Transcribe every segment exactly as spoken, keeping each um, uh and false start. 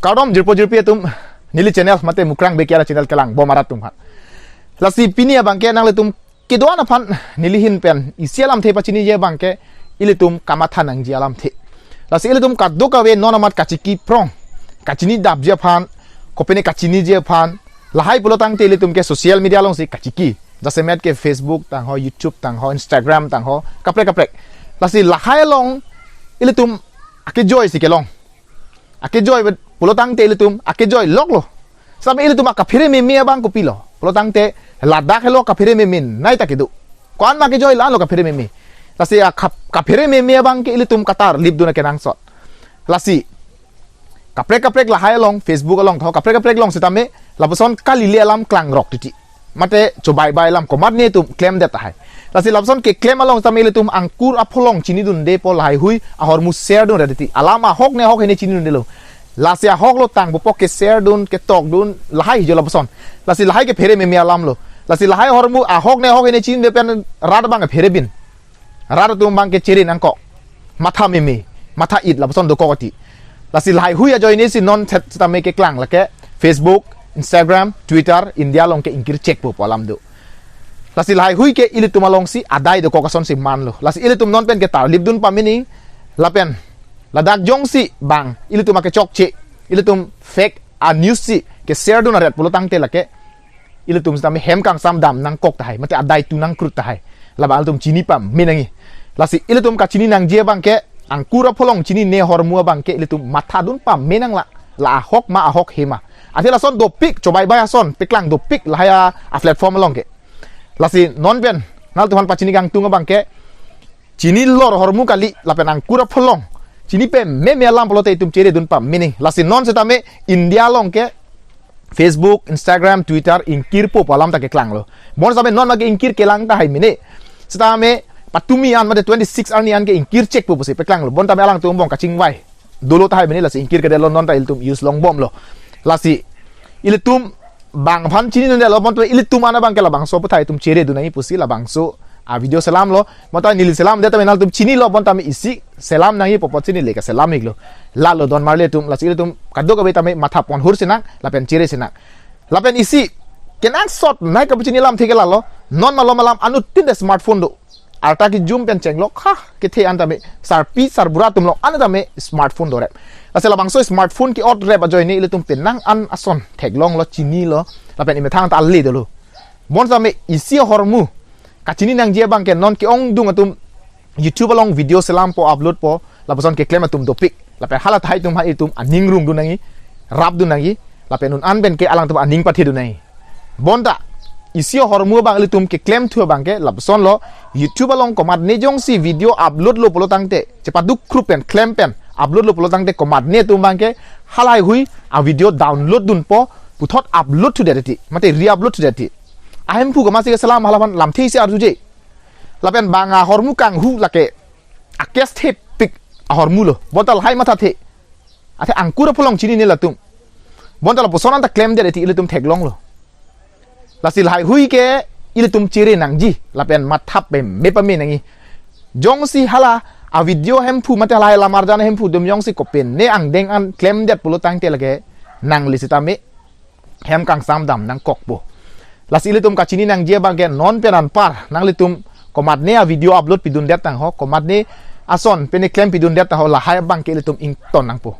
Kardom jirpo jirpi atum, neli channel mate Mukrang Bekiara channel kelang bom arat atum aphan. Lasi pini abangke nanglitum kedo-an aphan neli ahin pen isi alamthe pachiniji abangke ilitum kamatha nangji alamthe. Lasi ilitum kadokave non amat kachiki prong, kachinidapji aphan, kopine kachiniji aphan, lahai pulo tangte ilitum ke social media alongsi kachiki. Jasemet ke Facebook tangho, YouTube tangho, Instagram tangho, kaprek kaprek. Lasi lahai along ilitum akejoi si kelong. Akejoi pulo tangte ilitum akejoi loklo. Seta ilitum akaphere meme abang kopilo pulo tangte ladak helo kaphere meme nai ta kedo. Ko-an ma kejoi la-anlo kaphere meme. Lasi akap-, kaphere meme abangke ilitum katarlipdun akenangsot. Lasi kaprek kaprek lahai along, Facebook along tho, kaprek kaprek along setame lapuson kalile alam klangrok titi. Mate chobaibai alam komatne atum klemdet tahai. Lasi lapuson keklem along setame ilitum angkur apholong chinidundepo, lahaihui ahormu share dunra titi. Alam ahok ne ahok hene chinidundelo. Lasi ahoklo tang bupok ke share dun, ketok dun, lahai hijo lapuson. Lasi lahai ke phere meme alamlo. Lasi lahai ahormu ahok ne ahok hene chinide pen rat abang phere bin. Rat atum abangke chere nangkok. Matha meme, matha it lapuson dokok ati. Lasi lahaihui ajoine si non set setame keklang lake Facebook, Instagram, Twitter, India along ke ingkir chekpo pu alam do. Lasi lahaihui ke ilitum alongsi adai dokok asonsi manlo. Lasi ilitum non pen ketarlipdun pameme nang lapen ladak jongsi bang ilitum akechokche, ilitum fake a news si ke share dun aret pulo tangte lake ilitum setame hem kangsam dam nangkok tahai, mate adai tu nangkrut tahai. Labang ilitum chini pameme nangji. Lasi ilitum kachini nangji abangke angkur apholong chinine ahormu abangke ilitum mathadun pameme nang la, la ahok ma ahok he ma. Athe lason dopik, chobaibai ason paklang dopik lahai a, a platform along ke. Lasi non pen nanglitum aphan pachini kangtung abangke chinilo ahormu kali lapen angkur apholong chini pameme alam pulote itum cheredun pameme nang. Lasi non setame India along ke Facebook, Instagram, Twitter ingkirpo pu alam ta keklanglo. Bon setame non ma ke ingkir kelang tahai mene. Setame patumi an mate twenty-six arni an ke ingkir chekpo pusi paklanglo. Bon tame alangtum angbong kachingvai dolo tahai mene, lasi ingkir kedetlo, non ta ilitum use longbomlo. Lasi ilitum bang aphan chinidundelo, bon tame ilitum an abangke labangso aputhak itum cheredun nangji pusi labangso a video selamlo. Bon tame neli selamdet tame nanglitum chinilo, bon tame isi selam nangji pu apotsi neli ke selam iklo. Lalo don marli atum, lasi ilitum kadokave tame mathapon hur sinang lapen chere sinang. Lapen isi kenangsot nai kapachini alamthe ke lalo, non malom alam anuttin de smartphone do. Arta kejum pen chenglok ha kethe an tame sarpi sarbura atum along an tame smartphone dorep. Lasi labangso smartphone ke-otrep ajoine ilitum penang an ason theklonglo, chinilo, lapen imethang ta ale dolo. Bon setame isi ahormu kachini nangji abangke non ke-ongdung atum YouTube along video selampo, uploadpo, lapuson keklem atum dopik. Lapen hala tahai atum ha itum aning rungdun nangji, rapdun nangji, lapen un an pen ke alangtum aning pathedun nangji. Bonta isi ahormu abang ilitum keklemthu abangke lapusonlo, YouTube along komatne jongsi video uploadlo pulo tangte, chepaduk khrup pen klem pen uploadlo pulo tangte komatne atum abangke halahaihui a video download dunpo, puthot upload thudet ti, mate re-upload thudet ti. Ahemphu komatsi keselam hala aphan lamthe isi arjuje. Lapen bang ahormu kanghu lake akes thepik ahormulo. Bonta lahai mathathe. Athe angkur apholong chinine latum. Bonta lapuson an ta klemdet ti ilitum theklonglo. Lasi lahaihui ke ilitum chere nangji lapen matha pameme pameme nangji. Jongsi hala a video hemphu mate hala lamar jan hemphu atum jongsi kopine angdeng an klemdet pulo tangte lake nangli setame hem kangsam dam nangkokpo. Lasi ilitum kachini nangji abangke non pen anpar nanglitum komatne a video upload pidundet tangho, komatne ason pine klem pidundet tangho, lahai abangke ilitum ington nangpo.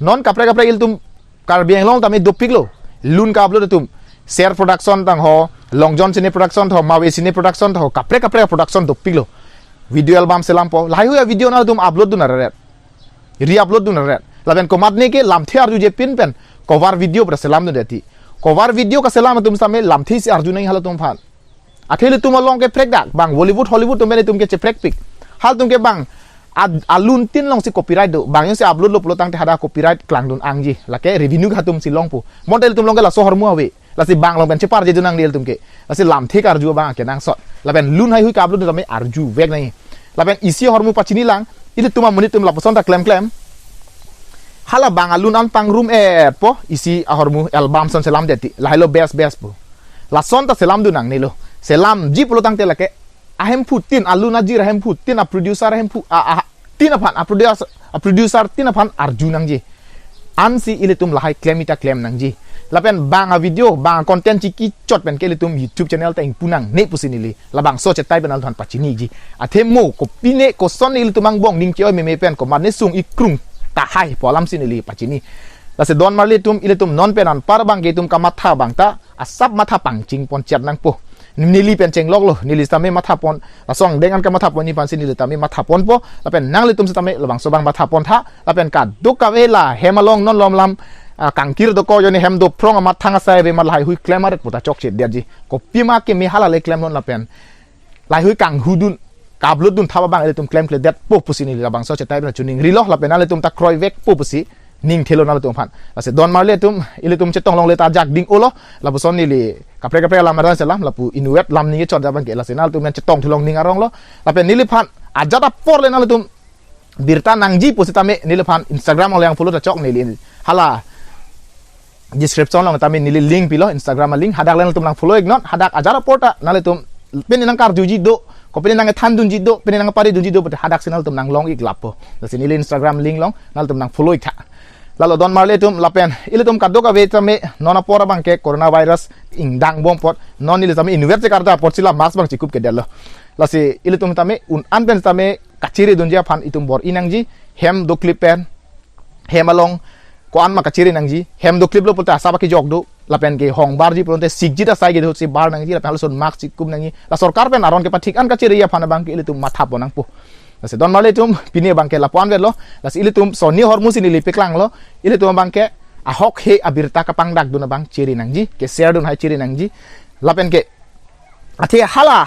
Non kaprek kaprek ilitum Karbi Anglong tame dopiklo. Lun ka-upload atum, Ser Production tangho, Long John Cine Production tangho, Mawe Cine Production tangho, kaprek kaprek production dopiklo. Video album selampo. Lahaihui a video nanglitum upload dun areret, re-upload dun areret. Lapen komatne ke lamthe arjuje pin pen cover video pra selamdundet ti. Cover video kaselam atum setame lamthe isi arju nangji halatum aphan. Athe ilitum along ke prekdak, bang Bollywood, Hollywood atum pen itum ke cheprekpik. Halatum ke bang ad-, aluntin alongsi copyright do. Bang jongsi uploadlo pulo tangte hadak copyright klangdun angji. Lake revenue hatum si longpo. Bonta ilitum along ke laso ahormu ave. Lasi bang along pen cheparjedun nangji ilitum ke. Lasi lamthe karju abang akenangsot. Lapen lun haihui ka-upload tame arjuvek nangji. Lapen isi ahormu pachinilang, ilitum amonit atum lapuson ta klemklem. Hala bang alun an pangrum-etpo, isi ahormu album ason selamdet ti. Lahailo best bestpo. Lason ta selamdun nangnelo. Selamji pulo tangte lake ahemphu tin, alun ajir ahemphu tin, a producer ahemphu, a, a, tin aphan, a producer, a producer tin aphan arju nangji. ansi ilitum lahai klem ita klem nangji. Lapen bang a video, bang a content chiki chot pen ke ilitum YouTube channel ta ingpu nangne pusi neli labangso chetai pen alangliphan pachiniji. Athe mo kopine koson ilitum angbong ning ke-oi meme pen komatne sung ikrung tahai pu alamsi neli pachini. Lasi don marli atum, ilitum non pen anpar abangke itum kamatha abang ta asap matha pangching pon chet nangpo. Neli pen chenglok lo, neli sitame matha pon, laso angdeng an kamatha pon ni aphansi neli tame matha ponpo, lapen nanglitum sitame labangso abang matha pon tha, lapen kadokave la hem along non lom lam, ah, kangkir dokok ajoine hem dophrong amat thang asai ave amat lahai hui klem aret puta chokche diaji. Kopima keme hala le klem non lapen lahai hui kanghudun, ka-upload dun thap abang ilitum klemkledetpo pusi neli labangso chetai pen chuning rilo, lapen nanglitum ta kroivekpo pusi ning thelo nanglitum aphan. Lasi don marli atum, ilitum chetong longle ta ajak ding-olo, lapuson neli kaprek kaprek alam aran selam, lapu inutvet lam ning chot abangke, lasi nanglitum pen chetong thulong ning arong lo, lapen neliphan ajat apor le nanglitum birta nangji pusitame neliphan Instagram along follow ta chok neli hala description along tame neli link pilo, Instagram a link, hadak le nanglitum nang follow iknon, hadak ajat apor ta nanglitum pini nangkarjuji do, kopine nangthandunji do, pine nangparidunji do pute hadaksi nanglitum nanglong ik lapo. Lasi neli Instagram link along nanglitum nang follow ik tha. Lalo don marli atum, lapen ilitum kadokave tame non apor abangke coronavirus ingdang bom apot, non neli tame inutvet chekarta apotsi la mask abang chikup kedetlo. Lasi ilitum tame un-an pen tame kachiridunji aphan itum bor-i nangji, hem doklip pen, hem along ko-an ma kachiri nangji, hem dokliplo pulote asap akejok do, lapen kehong barji pulote sikji ta sai ke do si bar nangji, lapen halason mask chikup nangji. La sorkar pen aron kepathik an kachiri aphan abangke ilitum matha pon nangpo. Lasi don marli atum, pini abangke lapu-an vetlo, lasi ilitum soni ahormu si neli paklanglo, ilitum abangke ahokhe abirta kapangdakdun abang chiri nangji, ke-share dun hai chiri nangji, lapen ke athe hala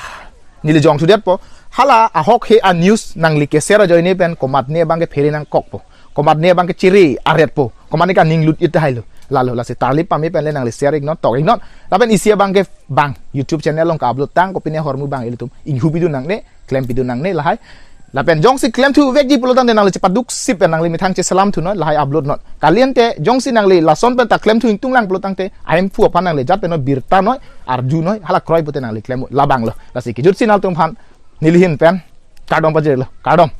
neli jongthudetpo, hala ahokhe a news nangli ke-share ajoine pen komatne abangke phere nangkokpo, komatne abangke chiri aretpo, komatne kaninglut ita hailo. Lalo lasi tarlip pame pen le nangli share iknon, tok iknon. Lapen isi abangke bang YouTube channel along ka-upload tang, kopine ahormu abang ilitum inghupidun nangne, klempidun nangne lahai. Lapen jongsi klemthuvekji pulo tangte nangli chepaduksip pen nangli methang cheselam thunon, lahai upload non. Kaliente jongsi nangli lason pen ta klemthu ingtung lang pulo tangte, ahemphu aphan nangli jat pen non birta noi, arju noi, hala kroi pute nangli klem labang lo. Lasi kejutsi nanglitum aphan neli ahin pen kardom pajirlo, kardom.